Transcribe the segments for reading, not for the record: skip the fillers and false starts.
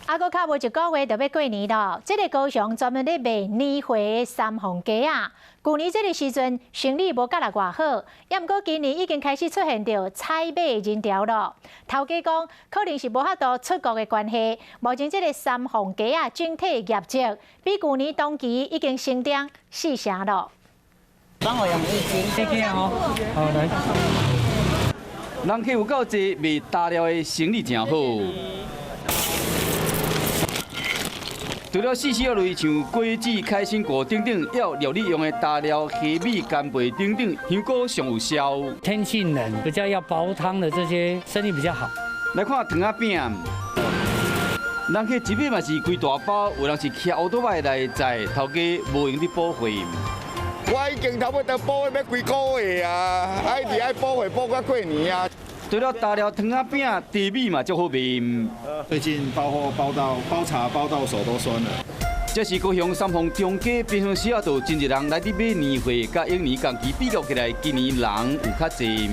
啊，閣較無一個月就欲過年囉。這个高雄專門咧賣年貨的三鳳街仔，舊年這个時陣生理無佮來偌好，也毋過今年已經開始出現著採買人潮囉。頭家講，可能是無法度出國的關係，目前這个三鳳街仔整體業績比舊年同期已經成長四成囉。幫我用一斤。哦，好來。人客有夠濟，賣大料的生意誠好。除了四小類像果子、開心果等等，要料理用的大料、蝦米、干貝等等，香菇上有銷。天氣冷，比較要煲湯的這些生意比較好。來看糖仔餅，人客一買嘛是規大包，有人是騎歐多擺來載，頭家無閒咧補貨。我已經差不多補欲幾个月啊，愛佇愛補貨補到過年啊。除了大料糖仔餅，茶米嘛足好賣。最近包貨包到包茶包到手都酸了。這是高雄三鳳中街，平常時啊，就真濟人來佇買年貨，佮往年仝期比較起來，今年人有較濟。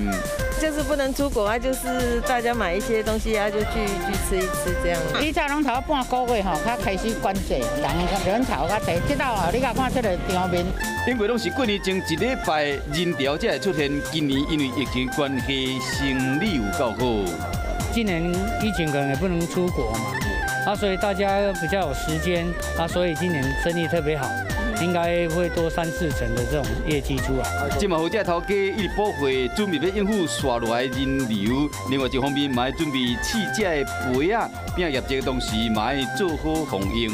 就是不能出國啊，就是大家買一些東西啊，就聚一聚吃一吃這樣。以前攏頭半個月吼，才開始關濟，人人潮較濟。這道啊，你共看這个場面。因為攏是過年前一禮拜人潮才會出現，今年因為疫情關係，生意有夠好。今年疫情可能也不能出國嘛，啊，所以大家比較有時間，啊，所以今年生意特別好，應該會多三四成的這種業績出來。這嘛好，這頭家一直補貨，準備欲應付紲落來人流。另外一方面，嘛愛準備試食的杯仔，拼業績同時嘛愛做好防疫。